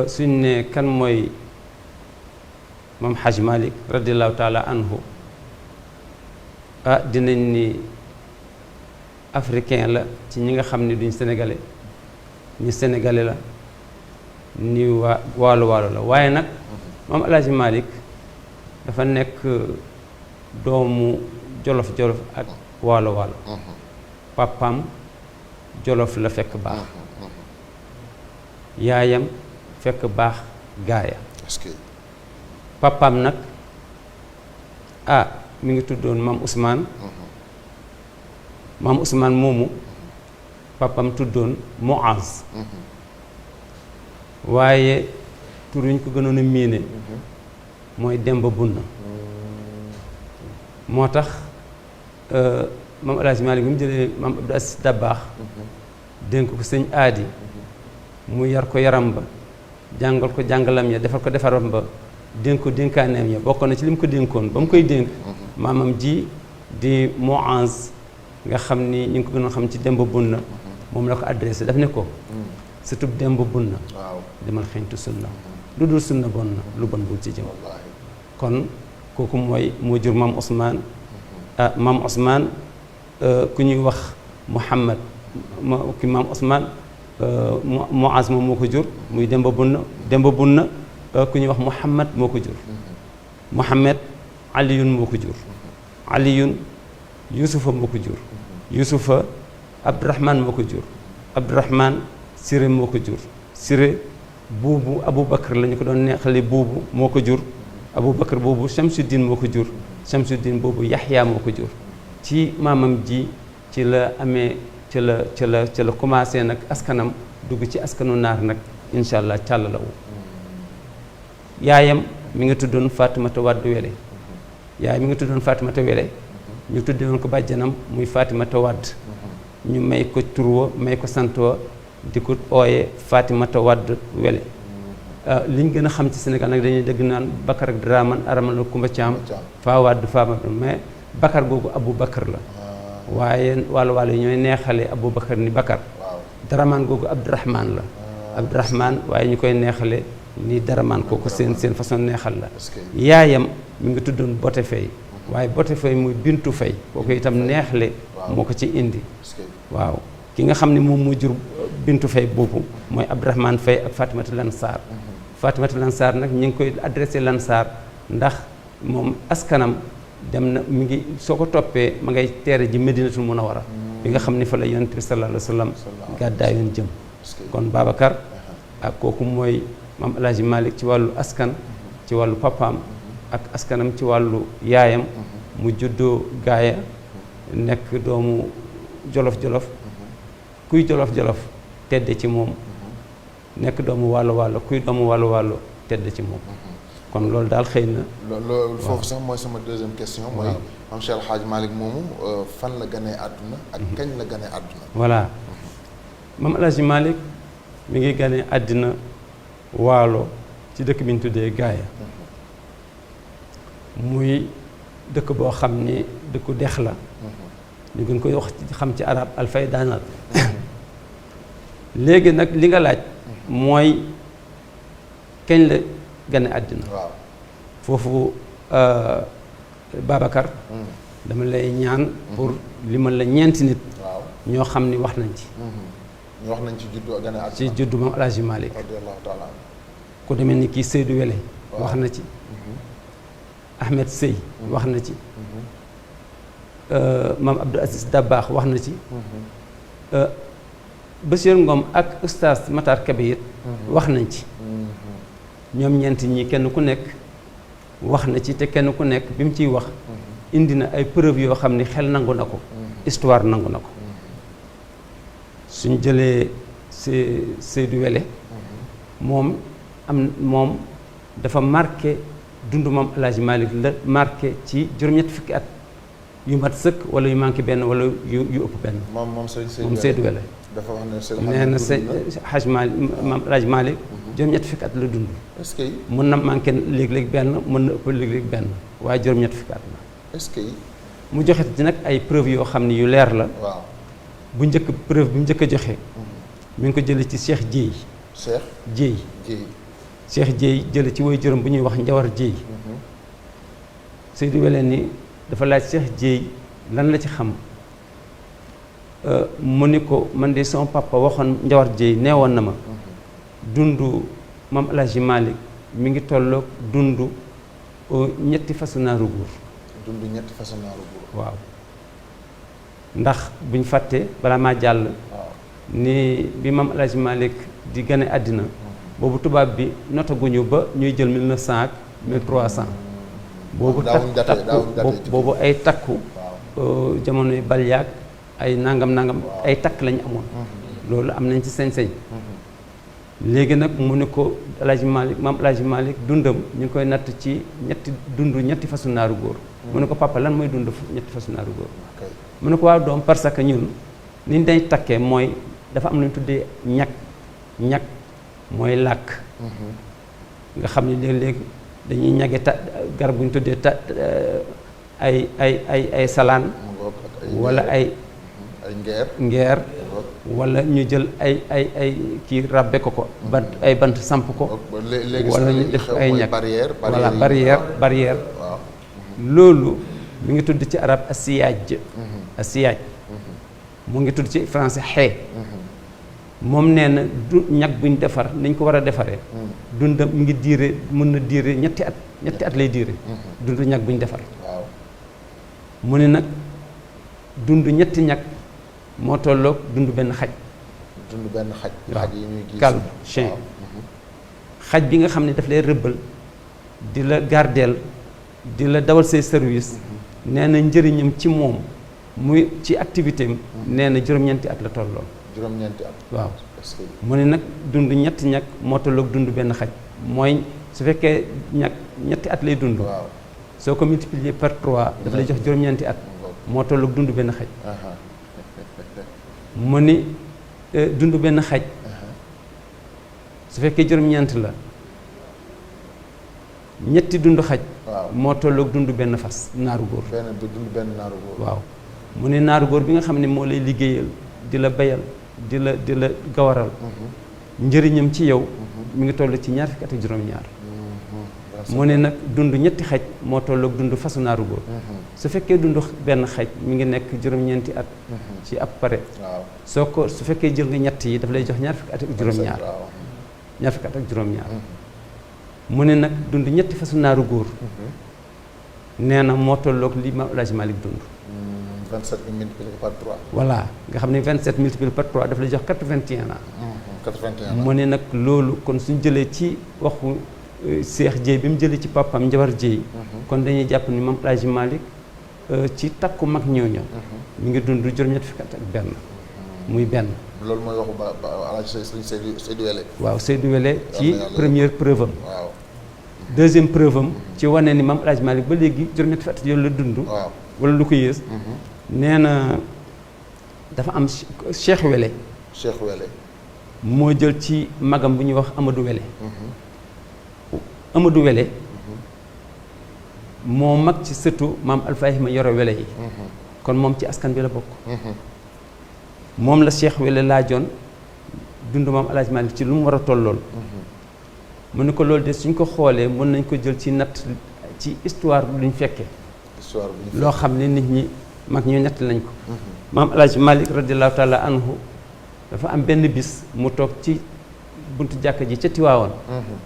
suñ ne kan mooy moom Haj Malik radiallahu taala anhu dinañ ni africain la ci ñi nga xam ne duñ sénégalais ñu sénégalais la ni waa waalo la waaye nag moom El Hadj Malick dafa nekk doomu jolof ak waalo papaam jolof la fekk baax yaayam fekk baax gaaya papaam nag mi ngi tuddoon maam Ousmane moomu papaam tuddoon Muaz waaye tur ñu ko gënoon a miine mooy Demba Bunna moo tax maam El Hadj Malick bi mu jëlee maam Abdou Aziz Dabakh dénk ko sëñ aadi mu yar ko yaram ba jàngal ko jàngalam ya defal ko defaram ba dénk ko dénkaaneem ya bokk na ci li mu ko dénkoon ba mu koy dénk maamam ji di Muaz nga xam ni ñu ngi ko gën a xam ci Demba Bunna moom la ko adressé daf ne ko surtout Demba Bunna demal xeeñtu sunna lu dul sunna bon na lu bon bul ci jëm kon kooku moo jur maam Ousmane maam Ousmane ku ñuy wax Mouhamad ki maam Ousmane Muaz moom moo ko jur muy Demba Bunna ku ñuy wax Mouhamad moo ko jur Mouhamad Aliyun moo ko jur Aliyun Yusufa moo ko jur Yusufa Abdourahman moo ko jur Abdourahman Siré moo ko jur Siré buubu Aboubacar la ñu ko doon neexale buubu moo ko jur Aboubacar boobu Chamsuddin moo ko jur Chamsuddin boobu Yaxya moo ko jur ci maamam ji ci la amee ci la commencé nag askanam dugg ci askanu naar nag incha allah càll la wu yaayam mi ngi tuddoon Fatimata Wade Wele yaay mi ngi tuddoon Fatimata Wele ñu tudde woon ko bàjjanam muy Fatimata Wade ñu may ko turwa may ko santoo di ko ooye Fatimata Wade Wele li ñu gën a xam ci Sénégal nag dañuy dégg naan Bakar ak Dramane aramal na Kumba Caam faa Wade faa mais Bakar googu Abou Bakar la waaye wàllu yi ñooy neexale Abou Bakar ni Bakar Dramane googu Abdourahman la Abdourahman waaye ñu koy neexale ni Dramane kooku seen façon neexal la yaayam mi ngi tuddoon Bote Fay waaye Bote Fay muy Bintu Fay kooku itam neexle moo ko ci indi waaw ki nga xam ne moom moo jur Bintu Fay boobu mooy Abdourahman Fay ak Fatimata Lansar Fatimata Lansar nag ñu ngi koy adressé Lansar ndax moom askanam dem na mi ngi soo ko toppee ma ngay teere ji Medinatul Munawwara bi nga xam ni fa la yonent bi sallallahu alayhi wa sallam gàddaayoon jëm kon Babacar ak kooku mooy maam El Hadj Malick ci wàllu askan ci wàllu papaam ak askanam ci wàllu yaayam mu juddoo gaaya nekk doomu jolof-jolof kuy jolof-jolof tedde ci moom nekk doomu wàllu kuy doomu wàllu tedde ci moom kon loolu daal xëy na loolu foofu sax mooy sama deuxième question mooy maam Cheikh El Hadj Malick moomu fan la ganee àdduna ak kañ la ganee àdduna voilà maam El Hadj Malick mi ngi ganee àddina waalo ci dëkk bi ñu tuddee gaaya muy dëkk boo xam ni dëkku dex la ñu gën koy wax xam ci arab alfay daanal léegi nag li nga laaj mooy kañ la gane àddina foofu Babacar dama lay ñaan pour limal la ñeenti nit ñoo xam ni wax nañ ci ñu wax nañ ci juddu gane àddina ci juddu moom El Hadj Malick radiyallahu taala ku demee ni kii Seydou Wele wax na ci Ahmed Sey wax na ci maam Abdou Aziz Dabakh wax na ci Bachir Ngom ak oustaz Matar Kebe it wax nañ ci ñoom ñeent ñi kenn ku nekk wax na ci te kenn ku nekk bi mu ciy wax indi na ay preuve yoo xam ni xel nangu na ko histoire nangu na ko suñ jëlee Seydou Wele moom dafa marqué dundu moom El Hadj Malick la marqué ci juróom-ñetti fukki at yu mat sëkk wala yu manqué benn wala yu ëpp benn moom Seydou Wele dafa wax ne nee na Hadj Malick moom El Hadj Malick juróom-ñetti fukki at la dund est-ce que mën na manqué léeg-léeg benn mën na ëpp léeg-léeg benn waaye juróom-ñetti fukki at la est-ce que mu joxe ci nag ay preuve yoo xam ne yu leer la waaw bu njëkk preuve bi mu njëkk a joxe mi ngi ko jëlee ci Cheikh Dieye Cheikh Jéey Jéey. Cheikh Jéey jële ci woy juróom bu ñuy wax Njawar Jéey Seydou Wele ni dafa laaj Cheikh Jéey lan la ci xam mu ni ko man de sama papa waxoon Njawar Jéey neewoon na ma dundu Maam El Hadji Malick mi ngi tolloog dundu ñetti fasu naaru góor. dundu ñetti fasu naaru góor. waaw ndax buñ fàtte balaa maa jàll. ni bi Maam El Hadji Malick di gane àddina boobu tubaab bi notaguñu ba ñuy jël 1900 ak 1300. boobu boobu ay takku jamonoy bal yaag ay nangam ay takk lañu amoon. loolu am nañ ci sañ-sañ. léegi nag mu ne ko El Hadji Malick Maam El Hadji Malick dundam ñu ngi koy natt ci ñetti fasu naaru góor. mu ne ko papa lan mooy dund ñetti fasu naaru góor. mu ne ko waaw doom parce que ñun ni ñu dañ takkee mooy dafa am lu ñu tuddee ñag mooy làkk. nga xam ne léeg-léeg dañuy ñage garab bu ñu tuddee ay salaan. wala ay ngeer wala ñu jël ay kii ràbbe ko ay bant samp ko. wala ñu def ay ñag voilà barrière. loolu mi ngi tudd ci arab asiyaaj. mu ngi tudd ci français xee. moom nee na du ñag buñ defar nañ ko war a defaree. dundam mi ngi diire mën na diire ñetti at lay diire. dund ñag buñ defar. mu ne nag dund ñetti ñag moo tolloog dund benn xaj. xaj yi ñuy gis calme chien. xaj bi nga xam ne daf lay rëbbal di la gardeel di la dawal say service. nee na njëriñam ci moom muy ci activité am. nee na juróom-ñeenti at la tolloon. juróom-ñeenti at. waaw mu ne nag dund ñetti ñag moo tolloog dund benn xaj mooy su fekkee ñag ñetti at lay dund. soo ko multiplier par 3 dafa lay jox juróom-ñeenti at. moo tolloog dund benn xaj. mu ni dund benn xaj. su fekkee juróom-ñeent la ñetti dund xaj. moo tolloog dund benn fas naaru góor. dund benn naaru góor. waaw mu ne naaru góor bi nga xam ne moo lay liggéeyal di la bayal di la gawaral. njëriñam ci yow. mi ngi toll ci ñaar fukki at ak juróom-ñaar. mu ne nag dund ñetti xaj moo tolloog dund fasu naaru góor. su fekkee dund benn xaj mi ngi nekk juróom-ñeenti at. ci ab pare. su fekkee jël nga ñett yi daf lay jox ñaar fukki at ak juróom-ñaar. ñaar fukki at ak juróom-ñaar. mu ne nag dund ñetti fasu naaru góor. nee na moo tolloog li Maam El Hadji Malick dund. 27 multiplié par 3. voilà nga xam ne 27 multiplié par 3 daf lay jox 81 ans. 81 ans mu ne nag loolu kon suñ jëlee ci waxu Cheikh Jéey bi mu jëlee ci papam Njawar Jéey. kon dañuy jàpp ni Maam El Hadji Malick ci takku mag ñooñu. mi ngi dund juróom-ñetti fukki at ak benn. muy benn. loolu mooy waxu ba Alaaji Seydou Wele. waaw Seydou Wele ci première preuve am. waaw deuxième preuve am ci wane ni Maam El Hadji Malick ba léegi juróom-ñetti fukki at yooyu la dund. waaw wala lu ko yées. nee na dafa am Cheikh Wele. Cheikh Wele. moo jël ci magam bu ñuy wax Amadou Wele. Amadou Wele. moo mag ci sëtu maam Alfahima Yoro Wele yi. kon moom ci askan bi la bokk. moom la Cheikh Wele laajoon dund Maam El Hadji Malick ci lu mu war a tollool. mu ne ko loolu de suñ ko xoolee mën nañ ko jël ci natt ci histoire luñ fekkee. loo xam ne nit ñi mag ñu nett lañ ko. Maam El Hadji Malick radiallahu taala anhu dafa am benn bis mu toog ci buntu jàkka ji ca Tiwaawoon.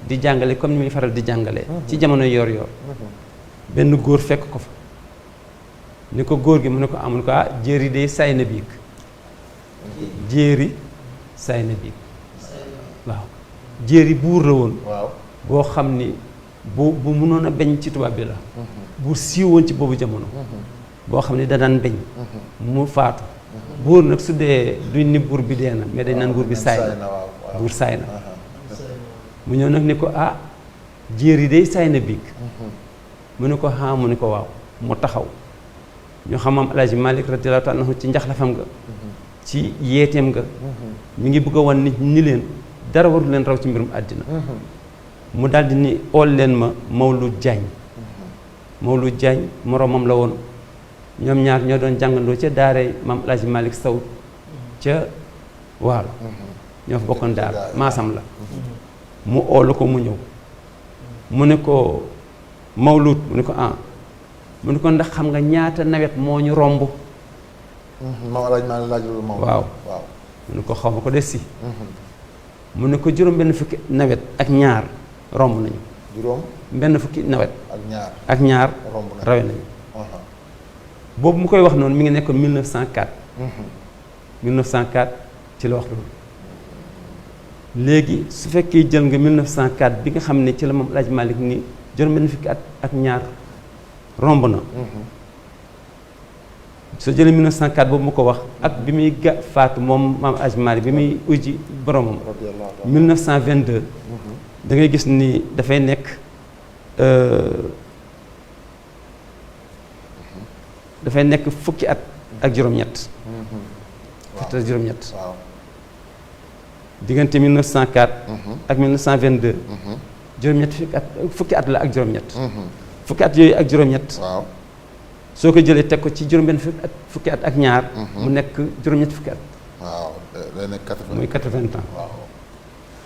di jàngale comme ni muy faral di jàngalee. ci jamono yor-yor. benn góor fekk ko fa. ni ko góor gi mu ne ko amul ko jéeri de saay na biig. jéeri saay na biig. waaw jéeri buur la woon. boo xam ni bu mënoon a beñ ci tubaab bi la. buur siiwoon ci boobu jamono. boo xam ne da daan beñ. mu faatu. buur nag su dee duñ ni buur bi dee na mais dañ naan buur bi saay na. buur saay na. mu ñëw nag ni ko jéeri day saay na biig. mu ne ko mu ne ko waaw mu taxaw. ñu xam Maam El Hadji Malick radiyallahu ta'ala anhu ci njaxlafam nga. ci yeeteem nga. mi ngi bëgg a wan nit ñi leen dara warul leen raw ci mbirum àddina. mu daldi ni ool leen ma Mawlud Diagne. Mawlud Diagne moroomam la woon. ñoom ñaar ñoo doon jàngandoo ca daaray Maam El Hadji Malick Sow ca Waalo. ñoo fa bokkoon daara maasam la mu oolu ko mu ñëw mu ne ko Mawlud mu ne ko mu ne ko ndax xam nga ñaata nawet moo ñu romb laaj loolu moom waaw mu ne ko xaw ma ko des si mu ne ko juróom benn fukki nawet ak ñaar romb nañu juróom benn fukki nawet ak ñaar romb rawe nañu boobu mu koy wax noonu mi ngi nekkoon 1904 1904 ci la wax loolu léegi su fekkee jël nga 1904 bi nga xam ne ci la moom El Hadj Malick ni juróom benn fukki at ak ñaar romb na soo jëlee 1904 boobu mu ko wax ak bi muy faatu moom maam El Hadj Malick bi muy ujji boromam 1922 da ngay gis ni dafay nekk fukki at ak juróom-ñett fukki at ak juróom-ñett diggante 1904 ak 1922 juróom-ñett fukki at la ak juróom-ñett fukki at yooyu ak juróom-ñett soo ko jëlee teg ko ci juróom-benn fukki at ak ñaar mu nekk juróom-ñett fukki at day nekk 80 muy 80 ans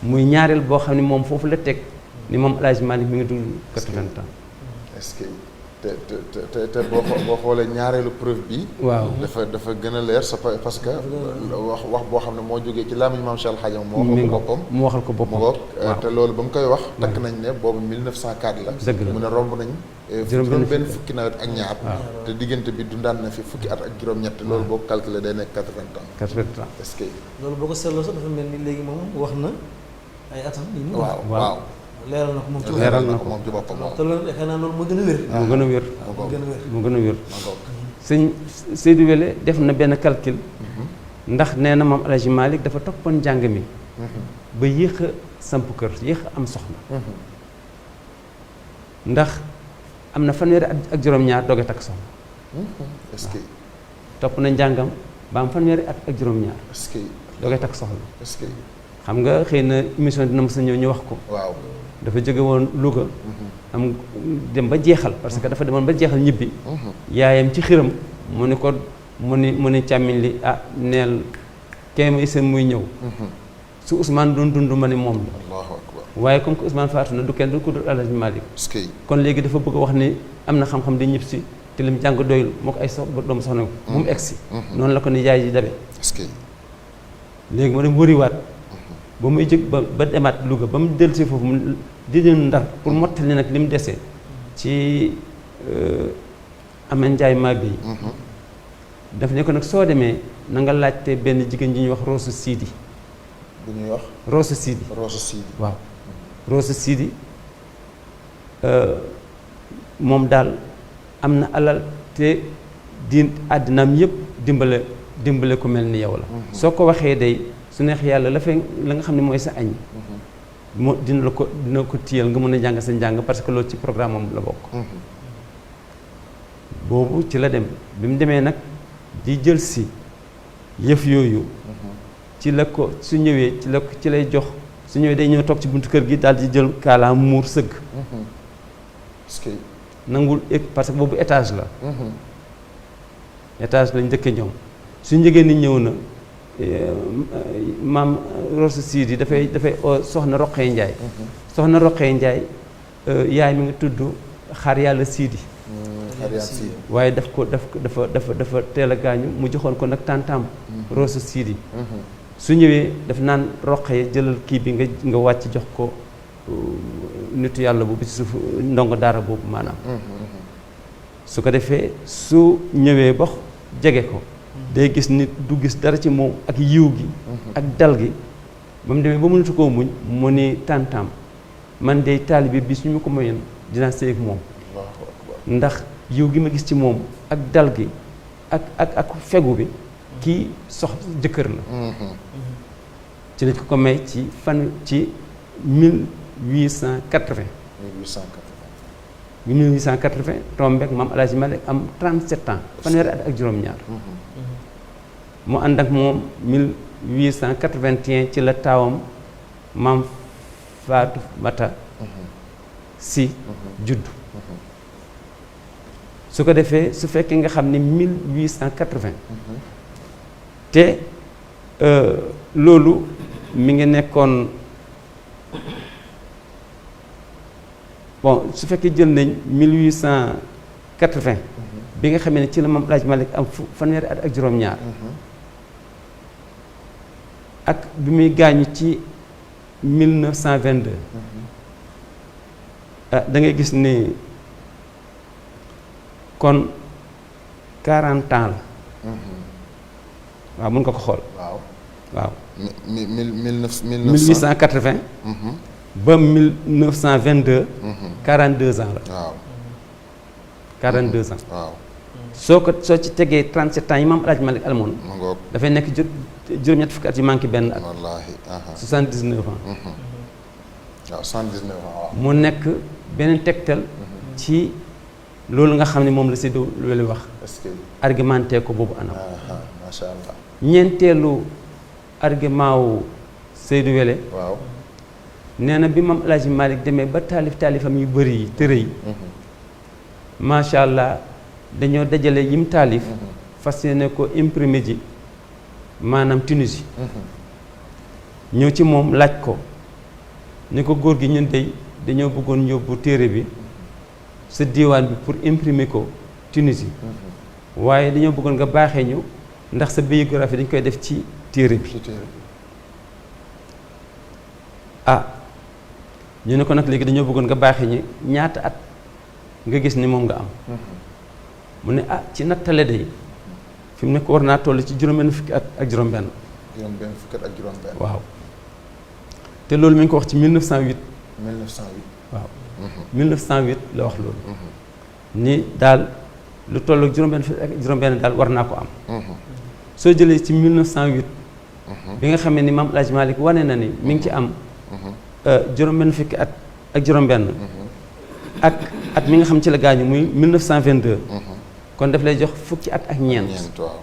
muy ñaareel boo xam ne moom foofu la teg ni moom El Hadj Malick mi ngi dund 80 ans est-ce que te boo xoolee ñaareelu preuve bi waaw dafa gën a leer parce que wax boo xam ne moo jógee ci làmmiñ maam Cheikh Al Hadj mu waxal ko boppam te loolu ba mu koy wax takk nañ ne boobu 1904 la dëgg la mu ne romb nañ juróom benn fukki nawet ak ñaar te diggante bi dundaan na fi fukki at ak juróom-ñett loolu boo calculé day nekk 80 ans 80 ans est-ce que loolu boo ko seetloo sax dafa mel ni léegi moom wax na ay atam yi mu waaw leeral na ko moom ci moom ci boppam te loolu defe naa loolu moo gën a wér moo gën a wér sëñ Seydou Wele def na benn calcul ndax nee na moom El Hadj Malick dafa toppoon njàng mi ba yéex a samp kër yéex a am soxna ndax am na fanweeri at ak juróom-ñaar doog a takk soxna est-ce que topp na njàngam ba am fanweeri at ak juróom-ñaar est-ce que doog a takk soxna est-ce que xam nga xëy na émission dina mos a ñëw ñu wax ko waaw dafa jóge woon Louga am dem ba jeexal parce que dafa demoon ba jeexal ñibbi yaayam ci xiram mu ni ko mu ni càmmiñ li neel kay ma isam muy ñëw su Ousmane doon dund ma ni moom la Allahu akbar waaye comme que Ousmane faatu na du kenn du ko dul El Hadj Malick kon léegi dafa bëgg a wax ni am na xam-xam di ñib si te lim jàng doyul moo ko ay doomu soxna bu mu egsi noonu la ko ni yaay ji dabe léegi ma dem wëriwaat ba muy jóg ba demaat Louga ba mu dellu si foofu mu di Ndar pour mottali nag li mu desee ci Amane Ndiaye Mabé yi daf ne ko nag soo demee na nga laajte benn jigéen ji ñuy wax Roosu Sidi bu ñuy wax Roosu Sidi waaw Roosu Sidi moom daal am na alal te di àddinaam yëpp dimbale ku mel ni yow la soo ko waxee day su neex yàlla la nga xam ne mooy sa añ moo dina ko tiyal nga mën a jàng sa njàng parce que loolu ci programme am la bokk boobu ci la dem bi mu demee nag di jël si yëf yooyu ci la ko su ñëwee ci lay jox su ñëwee day ñëw toog ci buntu kër gi daal di jël kaalaam muur sëgg nangul parce que boobu étage la étage lañ dëkkee ñoom su njëgee ni ñëw na maam Rosu Sidi dafay soxna Roqee Njaay soxna Roqee Njaay yaay mi ngi tudd xaar yàlla Sidi waaye dafa teel a gaañu mu joxoon ko nag tàntaam Rosu Sidi su ñëwee daf naan Roqee jëlal kii bi nga wàcc jox ko nitu yàlla boobu ci suuf ndongo daara boobu maanaam su ko defee su ñëwee ba jege ko day gis nit du gis dara ci moom ak yiw gi ak dal gi ba mu demee ba mënatu koo muñ mu ni tàntaam man de taalibe bi suñu ma ko mayoon dinaa sëy ak moom ndax yiw gi ma gis ci moom ak dal gi ak fegu bi kii jëkkër la ci lañ ko may ci 1880 tombeek maam El Hadj Malick am 37 ans fanweeri at ak juróom-ñaar mu ànd ak moom 1881 ci la taawam maam Fatou Mata si judd su ko defee su fekkee nga xam ne 1880 te loolu mi ngi nekkoon bon su fekkee jël nañ 1880 bi nga xamee ne ci la Maam El Hadj Malick am fanweeri at ak juróom-ñaar ak bi muy gaañu ci 1922 da ngay gis ni kon 40 ans la waaw mën nga ko xool waaw 1880 ba 1922 42 ans la waaw 42 ans soo ci tegee 37 ans yi Maam El Hadj Malick almoon dafay nekk juróom-ñett fukki at yi manqué benn at wallaahi 79 ans waaw 79 ans waaw mu nekk beneen tegtal ci loolu nga xam ne moom la Seydou Wele wax est-ce que argumenté ko boobu anam macha allah ñeenteelu argument wu Seydou Wele waaw nee na bi Maam El Hadj Malick demee ba taalifam yu bëri yi tërë yi macha allah dañoo dajale yim taalif fas yéene ko imprimé ji maanaam Tunisie ñëw ci moom laaj ko ni ko góor gi ñun dey dañoo bëggoon yóbbu téere bi sa diwaan bi pour imprimer ko Tunisie waaye dañoo bëggoon nga baaxee ñu ndax sa biographie dañ koy def ci téere bi ñu ne ko nag léegi dañoo bëggoon nga baaxee ñu ñaata at nga gis ni moom nga am mu ne ci nattale day fi mu nekk war naa toll ci juróom-benn fukki at ak juróom-benn. juróom-benn fukki at ak juróom-benn. waaw te loolu mi ngi ko wax ci 1908. 1908. waaw. 1908 la wax loolu. ni daal lu toll ak juróom-benn fukki ak juróom-benn daal war naa ko am. soo jëlee ci 1908. bi nga xamee ni Maam El Hadj Malick wane na ni mi ngi ci am. juróom-benn fukki at ak juróom-benn. ak at mi nga xam ci la gaañu muy 1922. kon daf lay jox fukki at ak ñeent. waaw.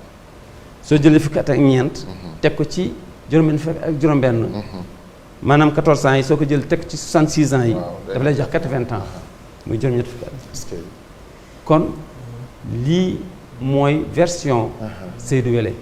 soo jëlee fukki at ak ñeent. teg ko ci juróom-benn fukki ak juróom-benn. maanaam 14 ans yi soo ko jël teg ci 66 ans yi. daf lay jox 80 ans. muy juróom-ñett fukki at. kon lii mooy version. Seydou Wele.